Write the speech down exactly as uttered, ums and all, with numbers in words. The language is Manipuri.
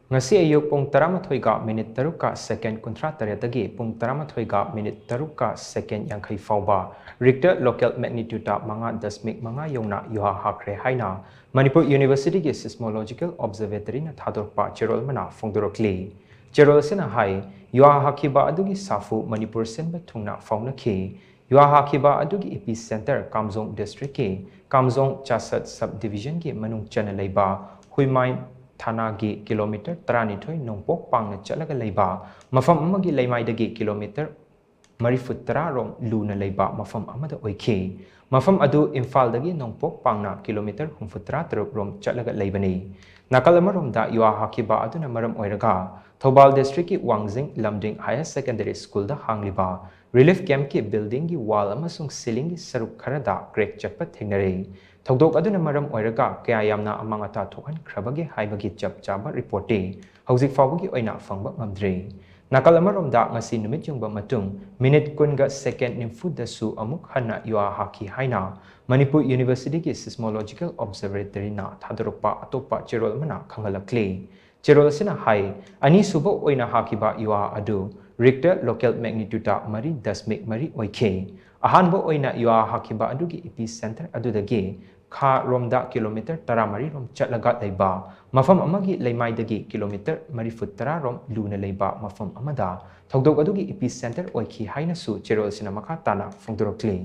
ꯉꯁꯤ ꯑꯌꯨꯛ ꯄꯨꯡ ꯇꯔꯥꯃꯥꯊꯣꯏꯒ ꯃꯤꯅꯤꯠ ꯇꯔꯨꯛꯀ ꯁꯦꯀꯦꯟ ꯀꯨꯟꯊ꯭ꯔꯥ ꯇꯔꯦꯠꯇꯒꯤ ꯄꯨꯡ ꯇꯔꯥꯃꯥꯊꯣꯏꯒ ꯃꯤꯅꯤꯠ ꯇꯔꯨꯛꯀ ꯁꯦꯀꯦꯟ ꯌꯥꯡꯈꯩ ꯐꯥꯎꯕ Richter local magnitude ꯃꯉꯥ ꯗꯁꯃꯤꯛ ꯃꯉꯥ ꯌꯧꯅ ꯌꯨꯍꯥ ꯍꯥꯈ꯭ꯔꯦ ꯍꯥꯏꯅ ꯃꯅꯤꯄꯨꯔ ꯌꯨꯅꯤꯚꯔꯁꯤꯇꯤꯒꯤ Seismological Observatoryꯅ ꯊꯥꯗꯣꯔꯛꯄ ꯆꯦꯔꯣꯜ ꯑꯃꯅ ꯐꯣꯡꯗꯣꯔꯛꯂꯤ꯫ ꯆꯦꯔꯣꯜ ꯑꯁꯤꯅ ꯍꯥꯏ, ꯌꯨꯍꯥ ꯍꯥꯈꯤꯕ ꯑꯗꯨꯒꯤ ꯁꯥꯐꯨ ꯃꯅꯤꯄꯨꯔ ꯁꯤꯟꯕ ꯊꯨꯡꯅ ꯐꯥꯎꯅꯈꯤ꯫ ꯌꯨꯍꯥ ꯍꯥꯈꯤꯕ ꯑꯗꯨꯒꯤ epicenter ꯀꯥꯝꯖꯣꯡ districtꯀꯤ ꯀꯥꯝꯖꯣꯡ ꯆꯥꯁꯠ sub divisionꯒꯤ ꯃꯅꯨꯡ ꯆꯟꯅ ꯂꯩꯕ ꯍꯨꯏꯃꯥꯏ ꯊꯥꯅꯥꯒꯤ ꯀꯤꯂꯣꯃꯤꯇꯔ ꯇꯔꯥꯅꯤꯊꯣꯏ ꯅꯣꯡꯄꯣꯛ ꯄꯥꯡꯅ ꯆꯠꯂꯒ ꯂꯩꯕ ꯃꯐꯝ ꯑꯃꯒꯤ ꯂꯩꯃꯥꯏꯗꯒꯤ ꯀꯤꯂꯣꯃꯤꯇꯔ ꯃꯔꯤꯐꯨ ꯇꯔꯥ ꯔꯣꯝ ꯂꯨꯅ ꯂꯩꯕ ꯃꯐꯝ ꯑꯃꯗ ꯑꯣꯏꯈꯤ꯫ ꯃꯐꯝ ꯑꯗꯨ ꯏꯝꯐꯥꯜꯗꯒꯤ ꯅꯣꯡꯄꯣꯛ ꯄꯥꯡꯅ ꯀꯤꯂꯣꯃꯤꯇꯔ ꯍꯨꯝꯐꯨꯇꯔꯥ ꯇꯔꯨꯛ ꯔꯣꯝ ꯆꯠꯂꯒ ꯂꯩꯕꯅꯤ꯫ ꯅꯥꯀꯜ ꯑꯃꯔꯣꯝꯗ ꯌꯨꯍꯥ ꯍꯥꯈꯤꯕ ꯑꯗꯨꯅ ꯃꯔꯝ ꯑꯣꯏꯔꯒ ꯊꯧꯕꯥꯜ districtꯀꯤ ꯋꯥꯡꯖꯤꯡ ꯂꯝꯗꯤꯡ Higher Secondary Schoolꯗ ꯍꯥꯡꯂꯤꯕ relief campꯀꯤ buildingꯒꯤ wall ꯑꯃꯁꯨꯡ ceilingꯒꯤ ꯁꯔꯨꯛ ꯈꯔꯗ crack ꯆꯠꯄ ꯊꯦꯡꯅꯔꯦ꯫ ꯊꯧꯗꯣꯛ ꯑꯗꯨꯅ ꯃꯔꯝ ꯑꯣꯏꯔꯒ ꯀꯌꯥ ꯌꯥꯝꯅ ꯑꯃꯥꯡ ꯑꯇꯥ ꯊꯣꯛꯍꯟꯈ꯭ꯔꯕꯒꯦ ꯍꯥꯏꯕꯒꯤ ꯆꯞ ꯆꯥꯕ reportꯇꯤ ꯍꯧꯖꯤꯛ ꯐꯥꯎꯕꯒꯤ ꯑꯣꯏꯅ ꯐꯪꯕ ꯉꯝꯗ꯭ꯔꯤ꯫ ꯅꯥꯀꯜ ꯑꯃꯔꯣꯝꯗ ꯉꯁꯤ ꯅꯨꯃꯤꯠ ꯌꯨꯡꯕ ꯃꯇꯨꯡ ꯃꯤꯅꯤꯠ ꯀꯨꯟꯒ ꯁꯦꯀꯦꯟ ꯅꯤꯐꯨꯗꯁꯨ ꯑꯃꯨꯛ ꯍꯟꯅ ꯌꯨꯍꯥ ꯍꯥꯈꯤ ꯍꯥꯏꯅ ꯃꯅꯤꯄꯨꯔ ꯌꯨꯅꯤꯚꯔꯁꯤꯇꯤꯒꯤ Seismological Observatoryꯅ ꯊꯥꯗꯣꯔꯛꯄ ꯑꯇꯣꯞꯄ ꯆꯦꯔꯣꯜ ꯑꯃꯅ ꯈꯪꯍꯜꯂꯛꯂꯤ꯫ ꯆꯦꯔꯣꯜ ꯑꯁꯤꯅ ꯍꯥꯏ, ꯑꯅꯤꯁꯨꯕ ꯑꯣꯏꯅ ꯍꯥꯈꯤꯕ ꯌꯨꯍꯥ ꯑꯗꯨ Richter local magnitude ꯃꯔꯤ ꯗꯁꯃꯤꯛ ꯃꯔꯤ ꯑꯣꯏꯈꯤ꯫ ꯑꯍꯥꯟꯕ ꯑꯣꯏꯅ ꯌꯨꯍꯥ ꯍꯥꯈꯤꯕ ꯑꯗꯨꯒꯤ epicenter ꯑꯗꯨꯗꯒꯤ ꯈꯥ ꯔꯣꯝꯗ ꯀꯤꯂꯣꯃꯤꯇꯔ ꯇꯔꯥꯃꯔꯤ ꯔꯣꯝ ꯆꯠꯂꯒ ꯂꯩꯕ ꯃꯐꯝ ꯑꯃꯒꯤ ꯂꯩꯃꯥꯏꯗꯒꯤ ꯀꯤꯂꯣꯃꯤꯇꯔ ꯃꯔꯤꯐꯨ ꯇꯔꯥ ꯔꯣꯝ ꯂꯨꯅ ꯂꯩꯕ ꯃꯐꯝ ꯑꯃꯗ ꯊꯧꯗꯣꯛ ꯑꯗꯨꯒꯤ epicenter ꯑꯣꯏꯈꯤ ꯍꯥꯏꯅꯁꯨ ꯆꯦꯔꯣꯜ ꯑꯁꯤꯅ ꯃꯈꯥ ꯇꯥꯅ ꯐꯣꯡꯗꯣꯔꯛꯂꯤ꯫